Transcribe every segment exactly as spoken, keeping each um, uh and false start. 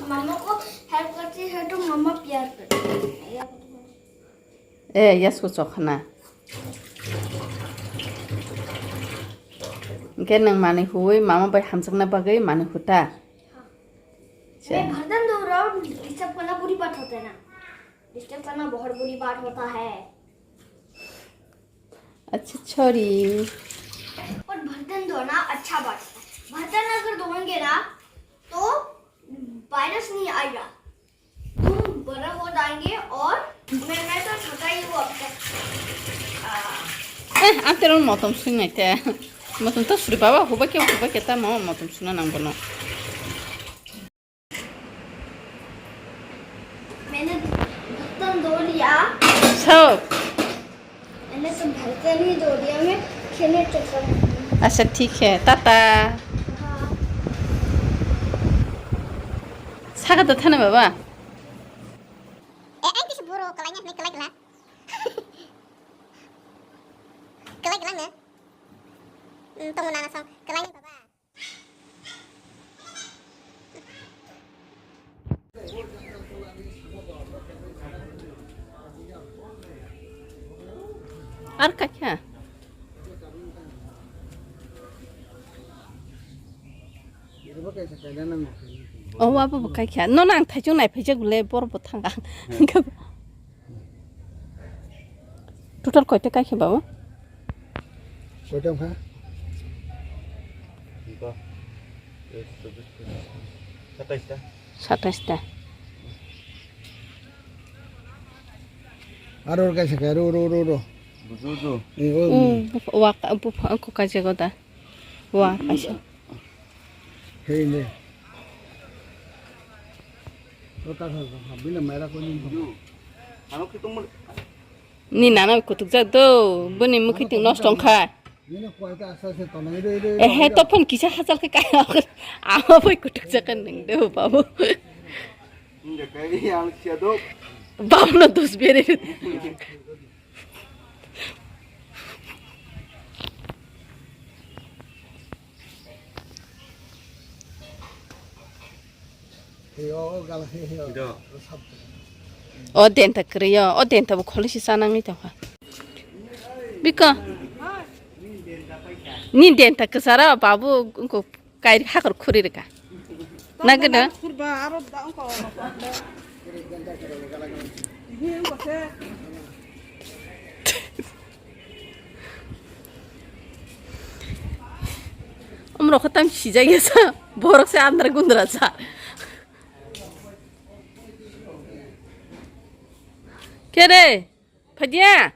मामा को हेल्प करती है तो मामा प्यार करती है। ए, यस को चोखना। Hwnkhe nwng manwi huwi mama bai hamjakna bagwi manwi huta? मैं बर्तन धो रहा हूँ, डिस्टर्ब करना बुरी बात होता है ना? डिस्टर्ब करना बहुत बुरी बात होता है। अच्छा, sorry। और बर्तन धोना अच्छा बात है। बर्तन अगर धोएंगे ना, तो वायरस नहीं आएगा। तुम बड़ा हो जाएंगे और मैं, मैं तो छोटा ही हूँ अब तक। आ, Eh, ang terong motom swing nai te. Motom to suri baba, hubai ke, hubai ke ta mama motom suna nang bono. मैंने बर्तन धो लिया। So, मैंने तो बर्तन ही धो दिया, मैं खेलने चल रहा हूँ। Acha, thik hai, tata. हाँ। Saka da thana baba. Eh, ang kisa buro kalai nya, kalai kala. Kalai kala na. Hmm, tong na na song, kalai nya baba. Ar kakya? O, abo bo kakya. No, nang thaichung nai phaijak bole, bor bo thanga. Total koita kai khe babu? Koita wngkha? Satais ta. Satais ta. Aro kaisa khe, ro, ro, ro, ro. Bujo, bujo. Eh, o. Hmm, wa, bu, ko kaisa ko da. Wa, kaisa. Hei, ne. Ro ta sa, sa, bini maira ko ni. Bujo. Ano khe tongmo. Ni nana kutukjak do, bini mwkhwi tong nosto wngkha. Ehe, tophon kisa hachal khe kaya. Ama bai kutukjak khe nwng do, babu. Babu no dos bere. O denta kwrwi o, o denta bo kholi se chanangwi tongkha. Biko. Ni denta kwcharo babu wngkha kai hakor khuri rwkha. Nagwno. Omrok khe tam sijak ya sa, borok se andra gundra sa. Kere, phadia?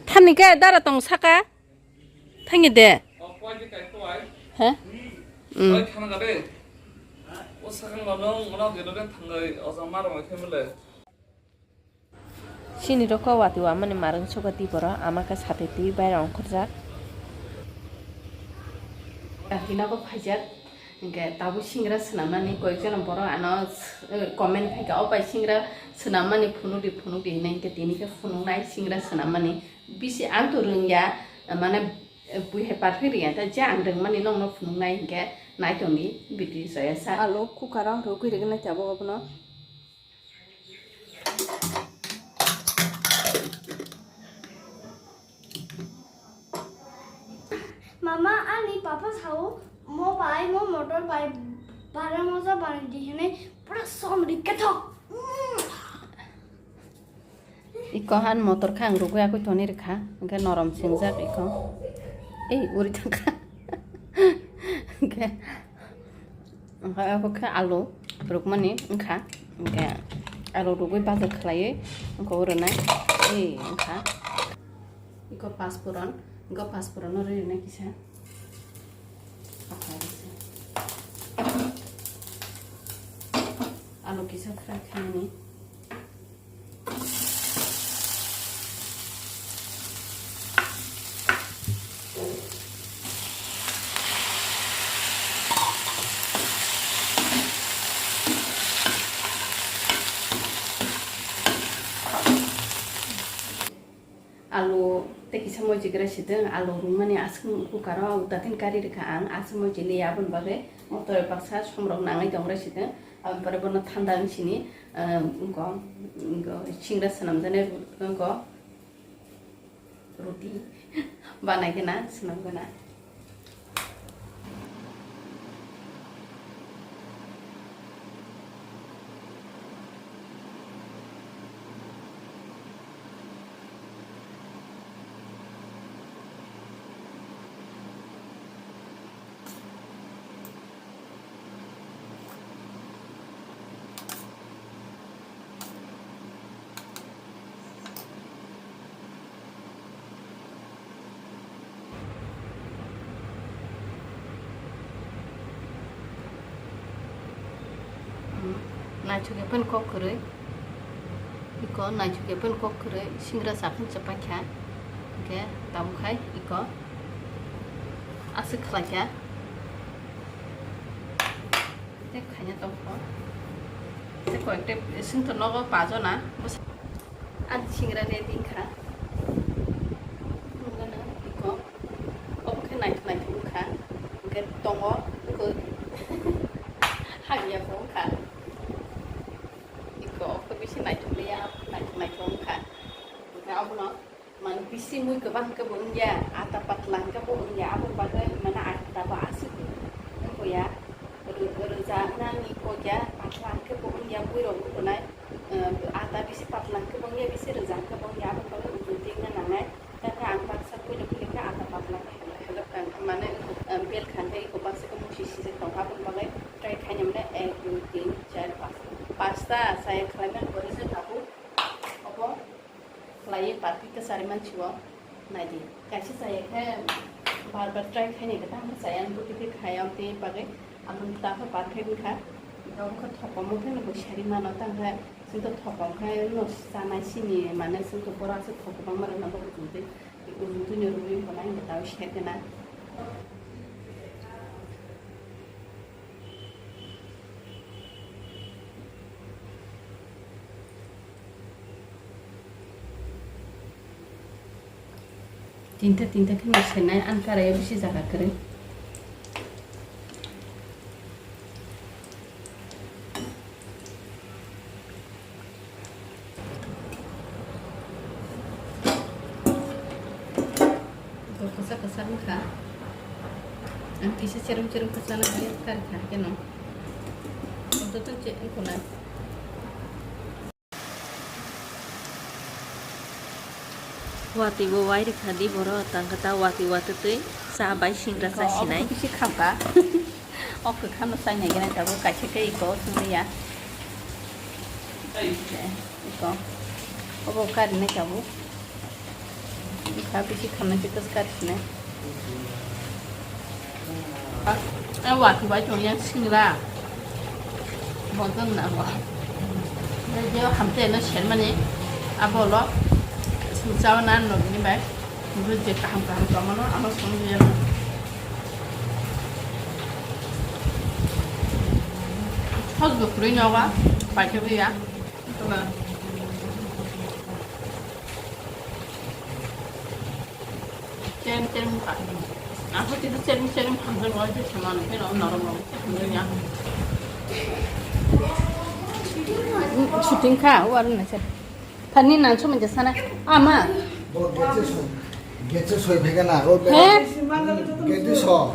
Thani khe dara tong saka? Thangni de. He? Hmm. Chini rokho watwi wamani marwng sokha twi borok ama khe satwi twi bairok ongkhorjak. Hino bo phaijak, hinkhe tabuk singra swnamnani koyekjona borok ano, eh, comment khaikha, "O bai singra swnammani phunukdi, phunukdi," hinwi, hinkhe tini khe phunuknai singra swnammani. Bisi ang to rwngya, mane, eh, buihai perfect rwya, ta je ang rwngmani nokno phunuknai hinkhe naitongdi video soyasa. Alu cooker o rwgwi rwgwi nai tabuk abono. Mama, ani papa sao, mo pai, mo motor pai, bara moja bani di hene, pura som ri kethok. Iko han motor kha ang rugwi akui toni rikha, hingke norom singjak iko. Ei, uri thangkha. Hingke Omo khe alu rwkmani wngkha, hwnkhe alu rwgwi bajak khlaiwi wngkha o rwna. Ei wngkha iko paspuron, iko paspuron no rwi rwna kisa. Alu kisa fry khainani. Alu tei kisa moijigra sideng, alu rwmani aswk kukaro datin kari rikha ang, aswk moijili aboni bagwi motor baksa somrok nangwi tongra sideng, aboni pore bono thanda wng sini, ah, wngko, wngko singra swnamjani wngko. Roti banai khe na swnam gana. Naithok ya phano kok kwrwi. Iko naithok ya phano kok kwrwi singra sakhon chwpaikha. Hwnkhe tabuk hai iko aswk khlaikha. Tei khaina tongkho. Tei koyekta singthonogo pajona. Ani singra ready wngkha. Nukgana iko. Obo khe naithok naithok wngkha. Hwnkhe tongo. Hamya bo wngkha. Iko obo bisi naithok liya. Naithok naithok wngkha. Hwnkhe abono. Mane bisi mui kwbang khe bo wngya, ata patla hwnkhe bo wngya, aboni bagwi mane ata bo aswk wngya, rw-, rwjaknani kokya patla hwnkhe bo wngya, buirok nukhunai, eh, ata bisi patla hwnkhe bo wngya, bisi rwjak hwnkhe bo wngya, aboni bagwi uju tingna nangnai. Tei ang baksa puila puila khe ata patla khe help, help kha, mane, eh, bel kha hwnkhe eko baksa khe musi sijak tongo, aboni bagwi try khaina mane ek, dui, tin, char, panch, panchta chaya khlaimani pore se tabuk obo. Khlaiwi party kwchari mansi o naidi. Kaisa chaya khe bar bar try khainai khe, tamo chaya ang bwtwi khe khai, amtwi bagwi ang ta khe perfect wngkha. Abo khe thokom o phano bo sari mano, tamo khe chwng to thokom khe no chanai sini mane, chwng to bora se thok kwbangma rwna bo uju twi, uju twi no rwui wngkha na, ang ta sergena. Tinta tinta khe no senai, ang karaio bisi jaga kwrwi. Bo kwchak kwchak wngkha. Ang kisa cherem cherem khe chana khe kari kha keno. Joto che wngkho na. Watwi bo wai rwkha di borok, tang khe ta watwi watwi twi cha bai singra cha sinai. Bisi khamkha. O kwkhano chainai gwnang tabuk kaisa khe iko chwngya. Iko. Obo karinai tabuk. Bwkha bisi khamnai khe kwchwk karinai. A watwi bai tongya singra. Bo tong na bo. Je hamte no sermani. Abo lo. Sumchawa na no ni bai. Bo je kaham kaham tongmano ano song je. Hos bo kwrwi nogo, paithak ya. Cherem cherem wngkha. Ang khe tisa cherem cherem hamjakgo, tei samano pheno norom rok hamjakya. Shooting kha, o aro naisar. Thani nang somoy jasana. Ama. Bo gate soi, gate soi phega na. O he? Gate so.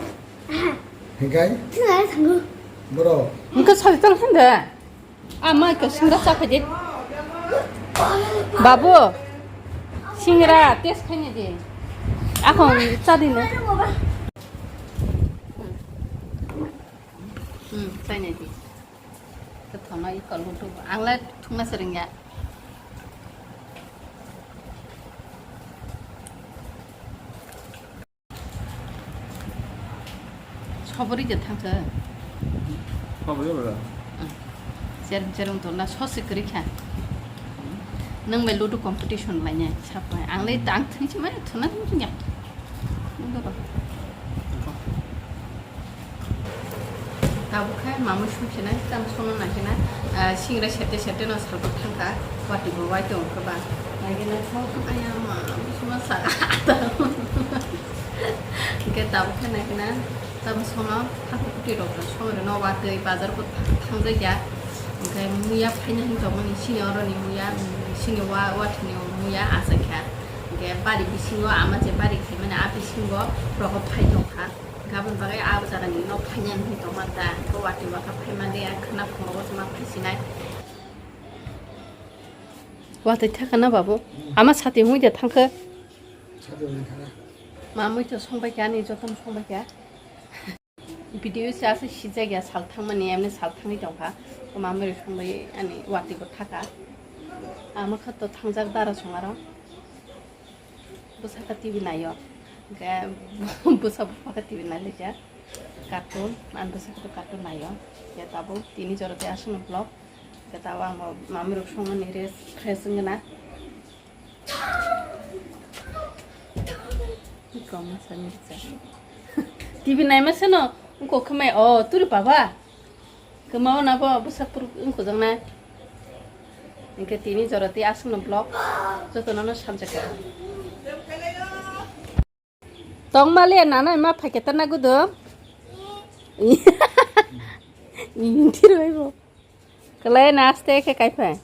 Hikai? Thina thango. Bro. Hingke soi tong hande. Ama iko singra chakhai di. Babu, singra test khaina di. Ako chadi na. Hmm, khaina di. Kethona iko lutu. Ang le thungna serengya. Sobori je thangkhe. Sobori bro. Cherem cherem tongna sosi kwrwi kha. Nwng bai ludo competition lainai sapai. Ang le tang thwngsi mani thwna thwngsi ya. Nwng bai. Tabuk khe mamui sumsinai, tam sono nangkhe na, ah, singra sete sete no salbak thangkha, watwi bo wai tongkha ba. Naikhe na thok, aya ma, bisma sa. Hwnkhe tabuk khe naikhe na, tabuk sono, hapu kuti rok no, sono rok no watwi bazar ko thang, thangjakya. Hwnkhe muya phaina hin tongmani, sini oro ni muya, sini wa, wathini muya achaikha. Hwnkhe bari bisingo ama je bari khaimani, a bisingo rok phai tongkha. Hwnkhe aboni bagwi a jaga ni nok phaina hin tongma ta, hwnkhe watwi wakha phaima de, ang khna phungo bo tongma phaisinai. Watwi thaka na babu? Ama sati hwnwi de thangkhe. Sati hwnwi thangkha. Ma mui to songbai kha, ani jotono songbai kha. Video se asa sijak ya, sal thangmani, emni sal thangwi tongkha. Ma mui rok songbai ani watwi bo thaka. Ama kha to thangjak dara song aro. Bwsaka T V naio. Hwnkhe bwsa bwsaka T V nailaijak. Cartoon, ani bwsaka to cartoon naio. Hwnkhe tabuk tini jora tei aswkno vlog. Hwnkhe tabuk ang bo ma mui rok songmani rest fresh wngna. T V naima seno wngkok khe mai, o turi baba. Kwmao na bo bwsak phuru wngkujak na. Hwnkhe tini jora tei aswkno vlog jotono no samjak kha. Tong mali nana ma phaikhe ta na gudo. Inti roi bo. Kalai na aste khe kai phai.